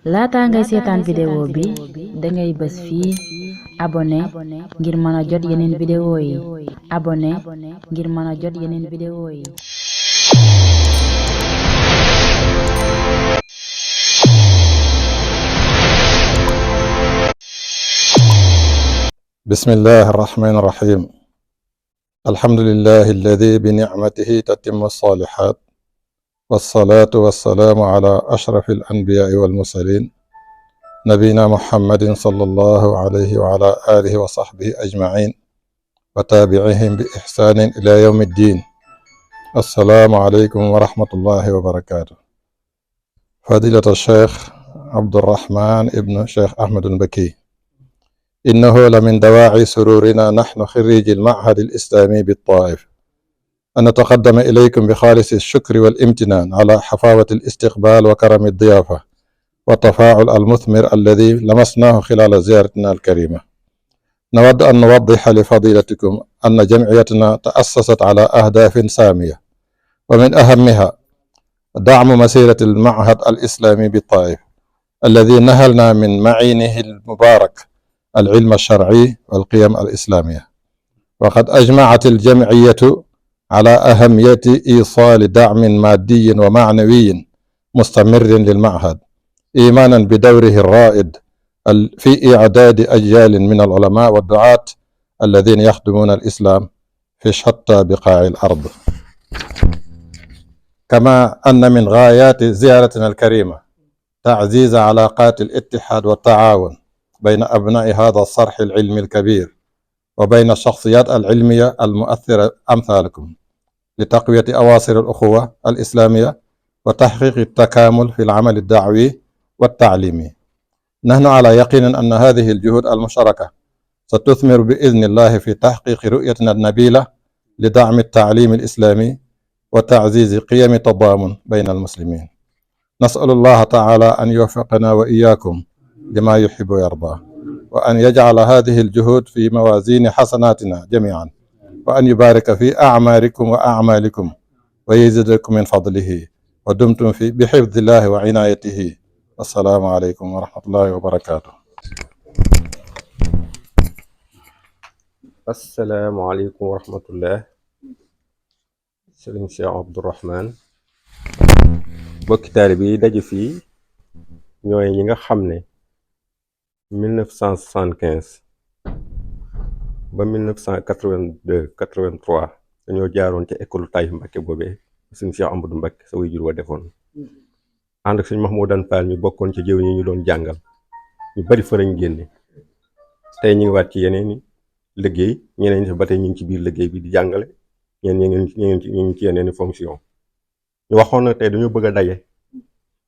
laata ngay seetaan vidéo bi dangay bës fii abonné ngir mën a jot yeneen vidéo yi abonné ngir mën a jot yeneen vidéo yi. bismillahi arrahmani irrahim alhamdulillahi alladi binicmatihi tatimmu alsalihat walsalatu walsalaamu ala ashrafi alanbiyaai walmursalin nabiyina muhammadin sallallahu alayhi wa ala alihi wa sahbihi ajmain wa taabicihim bi ixsanin ila yawmi ddin. assalaamu aleykum wa rahmatullahi wa barakatuh. fadilata cheikh Abdurrahman ibnu cheikh Ahmad al-Mbakki, إنه لمن دواعي سرورنا نحن خريجي المعهد الإسلامي بالطائف أن نتقدم إليكم بخالص الشكر والامتنان على حفاوة الاستقبال وكرم الضيافة والتفاعل المثمر الذي لمسناه خلال زيارتنا الكريمة. نود أن نوضح لفضيلتكم أن جمعيتنا تأسست على أهداف سامية، ومن أهمها دعم مسيرة المعهد الإسلامي بالطائف الذي نهلنا من معينه المبارك العلم الشرعي والقيم الإسلامية. وقد أجمعت الجمعية على أهمية إيصال دعم مادي ومعنوي مستمر للمعهد، إيمانا بدوره الرائد في إعداد أجيال من العلماء والدعاة الذين يخدمون الإسلام في شتى بقاع الأرض. كما أن من غايات زيارتنا الكريمة تعزيز علاقات الاتحاد والتعاون بين أبناء هذا الصرح العلمي الكبير وبين الشخصيات العلمية المؤثرة أمثالكم لتقوية أواصر الأخوة الإسلامية وتحقيق التكامل في العمل الدعوي والتعليمي. نحن على يقين أن هذه الجهود المشتركة ستثمر بإذن الله في تحقيق رؤيتنا النبيلة لدعم التعليم الإسلامي وتعزيز قيم التضامن بين المسلمين. نسأل الله تعالى أن يوفقنا وإياكم لما يحب ويرضى، وأن يجعل هذه الجهود في موازين حسناتنا جميعا، وأن يبارك في أعماركم وأعمالكم ويزيدكم من فضله، ودمتم في بحفظ الله وعنايته. السلام عليكم ورحمة الله وبركاته. السلام عليكم ورحمة الله. Sëriñ Cheikh Abdourahman, bokki taalibe yi daje fii ñooy ñi nga xam ne 1975 ba 1982 83 dañoo jaaroon ca école Taïf Mbacké boobee sëñ Cheikh Amadou Mbacké sa waajur wa defoon ànd ak sëñ Mahmoudane Fall ñu bokkoon ca jëw ñi ñu doon jàngal ñu bari fa lañ génne. tey ñu ngi waat ci yeneeni liggéey, ñeneen ñi ba tey ñu ngi ci biir liggéey bi di jàngale, ñeneen ñu ngi ci yeneeni fonction. ñu waxoon na tey dañoo bëgg a daje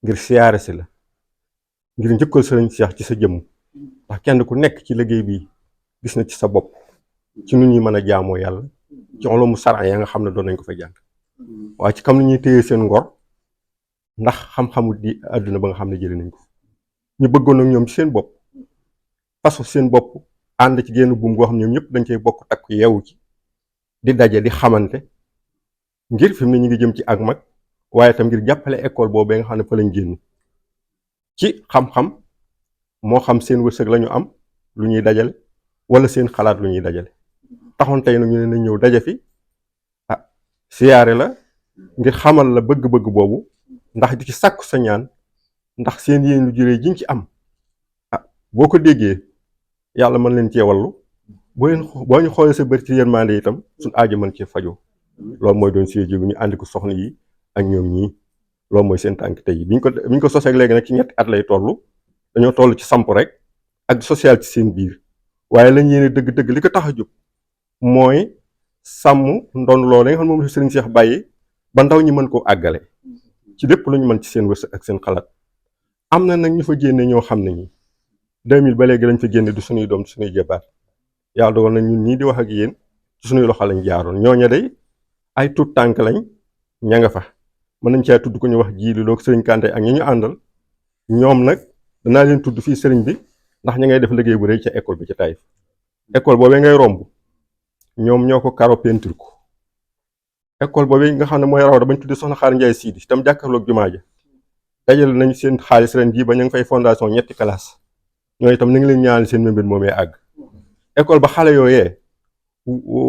ngir siyaare si la, ngir njëkkal sëriñ Cheikh ci sa jëmm, ndax kenn ku nekk ci liggéey bi gis na ci sa bopp ci nu ñuy mën a jaamoo yàlla ci ulumu sara ya nga xam ne doon nañ ko fa jàng, waaye ci kam ni ñuy téye seen ngor ndax xam-xamu di àdduna ba nga xam ne jëlee nañ ko. ñu bëggoon nag ñoom ci seen bopp fasu seen bopp ànd ci génn buum goo xam ne ñoom ñëpp dañ cey bokk takk yeewu ci di daje di xamante ngir fi mu ne ñu ngi jëm ci ak mag, waaye tam ngir jàppale école boobee nga xam ne fa lañ génn ci xam-xam, moo xam seen wërsëg lañu am lu ñuy dajale wala seen xalaat lu ñuy dajale. taxoon tey nag ñu ne nañ ñëw daje fi siyaare la ngir xamal la bëgg-bëgg boobu, ndax di ci sàkku sa ñaan, ndax seen yéen lu juree jiñ ci am boo ko déggee yàlla mën leen cee wallu, boo ñu xoolee sa bër ci yërmande itam suñ aajo mën cee fajoo. loolu mooy doon suy jógu ñu àndi ko soxna yi ak ñoom ñii, loolu mooy seen tànk tey biñ ko sosee léegi nag ci ñetti at lay toll. dañoo toll ci samp rek ak social ci seen biir, waaye lañ yéene dëgg-dëgg li ko tax a jóg mooy sàmm ndon loolu nga xam ne moom la Sëriñ Cheikh bàyyi ba ndaw ñi mën koo àggale ci lépp lu ñu mën ci seen wërsëg ak seen xalaat. am na nag ñu fa génne ñoo xam ne ñi 2000 ba léegi lañ fa génne du suñuy doom du suñuy jabaat, yàlla dogal na ñun ñii di wax ak yéen ci suñuy loxo lañ jaaroon. ñooña day ay tuut tànk lañ, ña nga fa mën nañ caa tudd ko ñu wax jiili loog Sëriñ Kanté ak ñi ñu àndal. ñoom nag danaa leen tudd fii sëriñ bi ndax ña ngay def liggéey bu rëy ca école bi ca Taïf. école boobee ngay romb ñoom ñoo ko karo peinture ko. école boobee nga xam ne mooy raw da bañ tuddi soxna Xaar Njaay Siidi itam jàkkaarloog jumaa ja dajal nañ seen xaalis ren jii ba ñu ngi fay fondation 3 classe ñoo itam ni ngi leen ñaanal seen mbir moomee àgg. école ba xale yooyee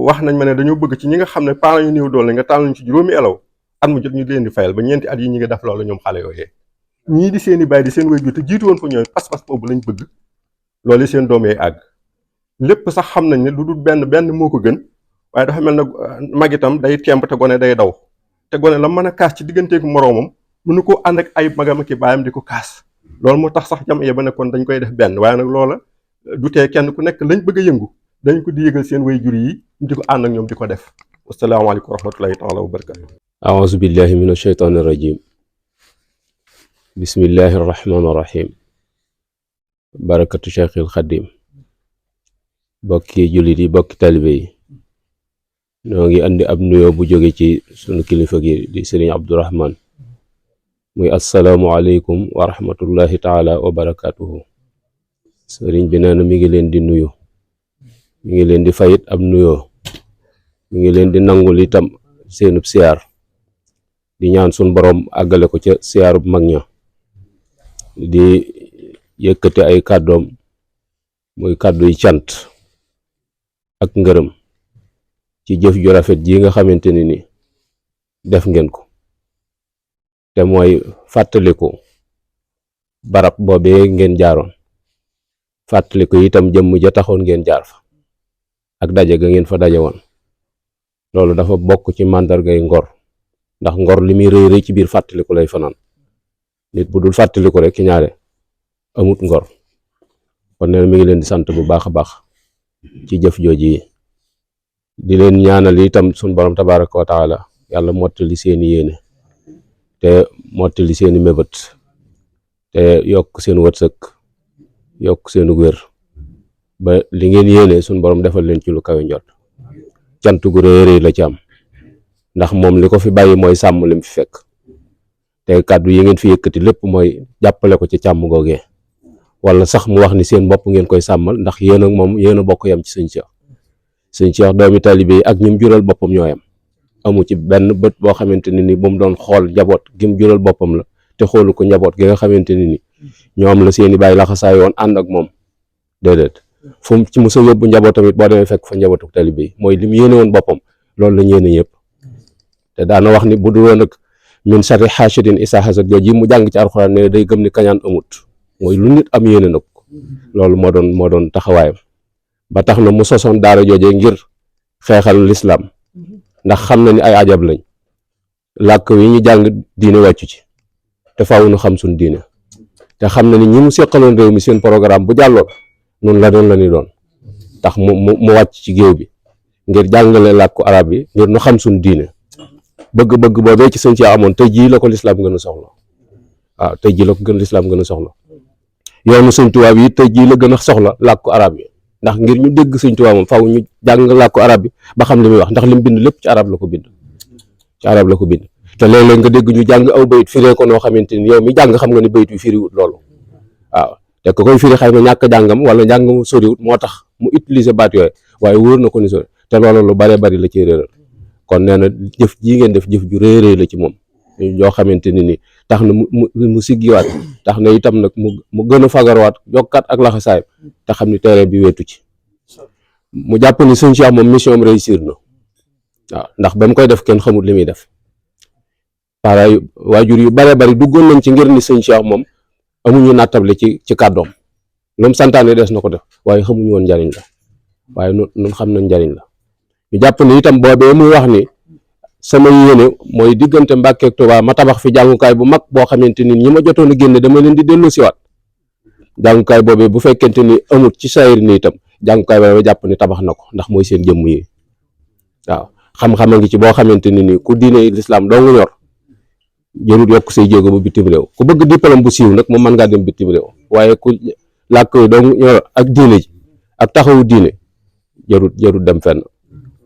wax nañ ma ne dañoo bëgg ci ñi nga xam ne parents yu néew doole nga tànn ci juróomi elaw at mu jot ñu leen di fayal ba ñeenti at yi ñi ngi def loolu ñoom xale yooyee. ñii di seen i baay di seen waajur te jiitu woon fa ñooy pas-pas boobu lañ bëgg loolu seen doom yee àgg lépp sax xam nañ ne lu dul benn moo ko gën waaye dafa mel na mag itam day temb te gone day daw te gone la mën a kaas ci digganteeku moroomam mënu ko ànd ak ay magam ak i baayam di ko kaas loolu moo tax sax jam yee ba nekkoon dañ koy def benn waaye nag loola du tee kenn ku nekk lañ bëgg a yëngu dañ ko di yëgal seen waajur yi ñu di ko ànd ak ñoom di ko def wasalaamaaleykum wa rahmatullahi taala wa barakatu aouzu billahi min asheytaani rajim bismillahi rahmaani rahim barakatu cheikhil xadim bokki jullit yi bokki talibe yi ñoo ngi andi ab nuyoo bu jóge ci sunu kilifa gi di sëriñ Abdourahman muy asalaamualeykum wa rahmatullahi taala wa barakatuhu sëriñ bi nee na mi ngi leen di nuyu mi ngi leen di fayit ab nuyoo mi ngi leen di nangul itam seenub siyaar di ñaan sun borom àggale ko ca siyaarub mag ña di yëkkati ay kàddoom muy kàddu yi cant ak ngërëm ci jëf ju rafet ji nga xamante ni def ngeen ko te mooy fàttaliku barab boobee ngeen jaaroon fàttaliku itam jëmm ja taxoon ngeen jaar fa ak daje ga ngeen fa daje woon loolu dafa bokk ci màndargay ngor ndax ngor li muy rëy rëy ci biir fàttaliku lay fanaan nit bu dul fàttaliku rek ci ñaare amut ngor kon nee na mi ngi leen di sant bu baax a baax ci jëf jooji yi di leen ñaanal itam suñ borom tabaraka wa taala yàlla mottali seeni yéene te mottali seeni mébét te yokk seen wërsëg yokk seenu wér ba li ngeen yéene suñ borom defal leen ci lu kawe njot cant gu rëy rëy la ci am ndax moom li ko fi bàyyi mooy sàmm lim fi fekk te kàddu yi ngeen fi yëkkati lépp mooy jàppale ko ci càmm googee wala sax mu wax ni seen bopp ngeen koy sàmmal ndax yéen ak moom yéen a bokk yam ci sëñ Cheikh doomi taalibe yi ak ñim jural boppam ñoo yam amu ci benn bët boo xamante ne ni bu mu doon xool njaboot gi mu jural boppam la te xoolu ko njaboot gi nga xamante ne ni ñoom la seeni bàyyi laxasaay woon ànd ak moom déedéet fu mu ci mos a yóbbu njaboot tamit boo demee fekk fa njabootu taalibe yi mooy li mu yéene woon boppam loolu la ñeene ñëpp te daana wax ni bu dul woon ak min sharri hasidin isa hasad jooju yi mu jàng ci alxuraan ne day gëm ni kañaan amut mooy lu nit am yéene nag loolu moo doon taxawaayam ba tax na mu sosoon daara joojee ngir xeexal lislaam ndax xam na ni ay ajab lañ làkk wi ñu jàng diine wàccu ci te faaw nu xam suñ diine te xam na ni ñi mu seqaloon réew mi seen programme bu jàlloon noonu la ni doon tax mu wàcc ci géew bi ngir jàngale làkku arab yi ngir nu xam suñ diine bëgg-bëgg boobee ci sëñ ci amoon tey jii la ko lislaam gën a soxla waaw tey jii la ko lislaam gën a soxla yoonu sëñ Tuubaa yi tey jii la gën a soxla làkku arab yi ndax ngir ñu dégg sëñ Tuubaa moom faaw ñu jàng làkku arab bi ba xam li muy wax ndax li mu bind lépp ci arab la ko bind te léeg-léeg nga dégg ñu jàng aw bayit firee ko noo xamante ni yow mi jàng xam nga ni bayit wi firiwut loolu waaw te ko koy firi xëy na ñàkk jàngam wala njàngam soriwut moo tax mu utiliser baat yooyu waaye wóor na ko ni sori te loolu lu bare bari la ci réeral kon nee na jëf jii ngeen def jëf ju rëy rëy la ci moom yoo xamante ni tax na mu siggiwaat tax na itam nag mu gën a fagarwaat jokkaat ak laxasaay te xam ni terrain bi weetu ci mu jàpp ni sëñ Cheikh moom mission am réussir na waaw ndax ba mu koy def kenn xamul li muy def pareil waajur yu bare bari duggoon nañ ci ngir ni sëñ Cheikh moom amuñu nattable ci kàddoom lu mu santaane des na ko def waaye xamuñu woon njariñ la waaye nun xam nañ njariñ la ñu jàpp ni itam boobee muy wax ni sama yéene mooy diggante Mbàkke ak Tuubaa ma tabax fi jàngukaay bu mag boo xamante ni ñi ma jotoon a génne dama leen di dellu siwaat jàngukaay boobee bu fekkente ni amut ci sayir ni itam jàngukaay boobee jàpp ni tabax na ko ndax mooy seen jëmm yi waaw xam-xam a ngi ci boo xamante ni ku diine lislaam doo nga ñor jërut yokk say jéego ba bitim réew ku bëgg diplôme bu siiw nag moom mën ngaa dem bitim réew waaye ku làkk yi doo ñor ak diine ji ak taxawu diine jërut dem fenn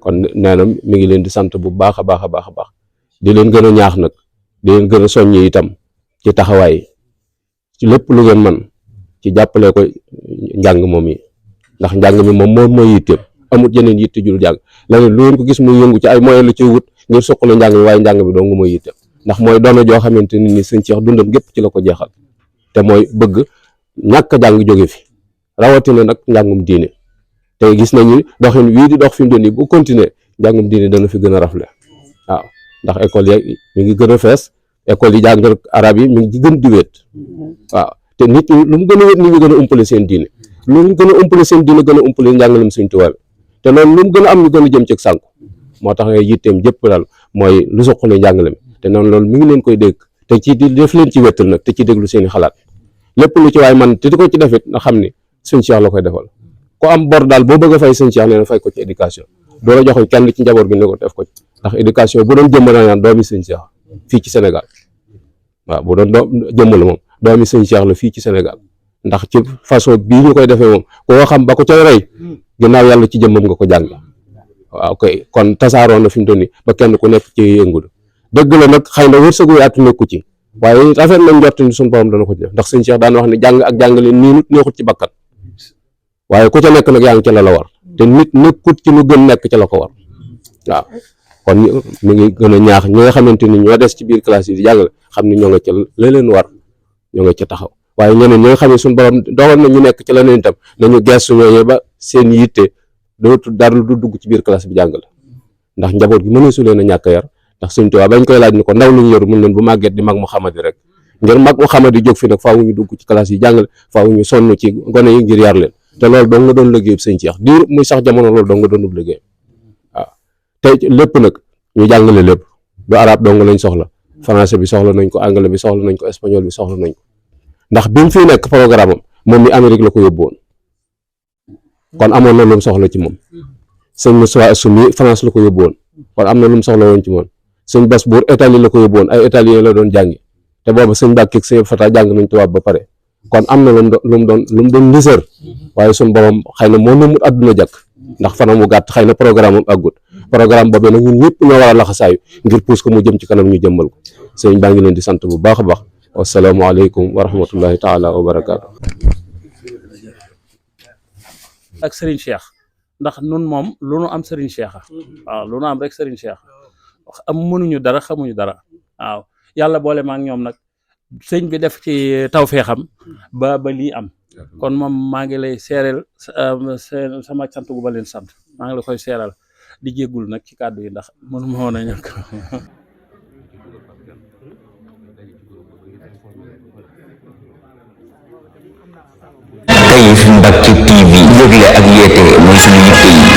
kon nee na mi ngi leen di sant bu baax a baax a baax a baax di leen gën a ñaax nag di leen gën a soññi itam ci taxawaay ci lépp lu ngeen man ci jàppale ko njàng moom yi ndax njàng mi moom mooy yitteem amut yeneen yitte jul jàng leneen lu ngeen ko gis muy yëngu ci ay moyen lu ciy wut ngir suqale njàng mi waaye njàng mi dong mooy yitteem ndax mooy doona joo xamante ni sëñ Cheikh dundam gépp ci la ko jeexal te mooy bëgg ñàkk a jàng jóge fi rawatina nag njàngum diine te gis nañu doxin wii di dox fi mu doon nii bu continuer njàngum diine dana fi gën a rafle waaw ndax école yi mi ngi gën a fees école yi jàng arab yi mi ngi gën di wéet waaw te nit ñi lu mu gën a wéet nit ñi gën a umpale seen diine lu mu gën a umpale seen diine gën a umpale njàngalem Sëñ Tuubaa te loolu lu mu gën a am ñu gën a jëm ci sànku moo tax nga yitteem jëpp daal mooy lu soxla njàngale mi te noonu loolu mi ngi leen koy dégg te ci di def leen ci wettal nag te ci déglu seen i xalaat lépp lu ci waay man te di ko ci defit nga xam ni Sëñ Cheikh la koy defal ko am bor daal boo bëgg a fay Sëñ Cheikh nee na fay ko ci éducation doo la joxoñ kenn ci njaboot gi ne ko def ko ci ndax éducation bu doon jëmm la naan doomi Sëñ Cheikh fii ci Sénégal waaw bu doon jëmm la moom doomi Sëñ Cheikh la fii ci Sénégal ndax ci façon bii ñu koy defee moom koo xam ba ko cay rey ginnaaw yàlla ci jëmmam nga ko jàng waaw kay kon tasaaroo na fi mu toll nii ba kenn ku nekk ci yëngu dëgg la nag xëy na wërsëgu yaatu nekku ci waaye rafet nañ njort ni suñu borom dana ko ci def ndax Sëñ Cheikh daan wax ne jàng ak jàngale nii nit neexut ci bakkan waaye ku ca nekk nag yaa ngi ca la war te nit nekkut ci lu gën nekk ca la ko war waaw kon mi ngi gën a ñaax ñi nga xamante ni ñoo des ci biir classe yi di jàngale xam ni ñoo nga ca la leen war ñoo nga ca taxaw waaye ñeneen ñi nga xam ne suñu borom dogal na ñu nekk ci leneen itam nañu gestu ñooñu ba seen yitte dootul dara lu dugg ci biir classe bi jàngale ndax njaboot gi mëneesu leen a ñàkk a yar ndax Sëñ Tuubaa bañ koy laaj ni ko ndaw lu ñu yor mun leen bu màgget di mag mu xamadi rek ngir mag mu xamadi jóg fi nag faaw ñu dugg ci classe yi jàngale faaw ñu sonn ci gone yi ngir yar leen te loolu dong nga doon liggéey Sëñ Cheikh diir muy sax jamono loolu dong nga doon liggéey waaw te lépp nag ñu jàngale lépp du arab dong lañ soxla français bi soxla nañ ko anglais bi soxla nañ ko espagnol bi soxla nañ ko ndax bi mu fi nekk programme am moom mi Amérique la ko yóbbu woon kon amoon na lu mu soxla ci moom sëñ Moussa Assou France la ko yóbbu woon kon am na lu mu soxla woon ci moom sëñ Bass Bour Italie la ko yóbbu woon ay italien la doon jàngi te booba sëñ Mbàkke ak sëñ Fata jàng nañ tubaab ba pare kon am na lu mu doon liseur waaye suñ borom xëy na moo namut àdduna jàkk ndax fanam mu gàtt xëy na programme am àggut programme boobee nag ñun ñëpp ñoo war a laxasaayu ngir puus ko mu jëm ci kanam ñu jëmmal ko sëñ baa ngi leen di sant bu baax a baax wasalaamaaleykum wa rahmatullahi taala wa barakaatu. ak Serigne Cheikh ndax nun moom lu nu am Serigne Cheikh waaw lu nu am rek Serigne Cheikh am mënuñu dara xamuñu dara waaw yàlla boole ma ak ñoom nag sëñ bi def ci tawfeexam ba lii am kon moom maa ngi lay seereel sama sant gu ba leen sant maa ngi la koy seeral di jéggul nag ci kàddu yi ndax mënu ma woon a ñàkk Taif Mbacke TV yëgle ak yeete mooy suñu yitte yi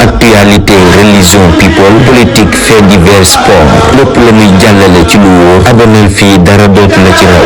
actualité religion people politique fait divers sport lépp la muy jàllale ci lu wóor aboneel fii dara dootu la ci raw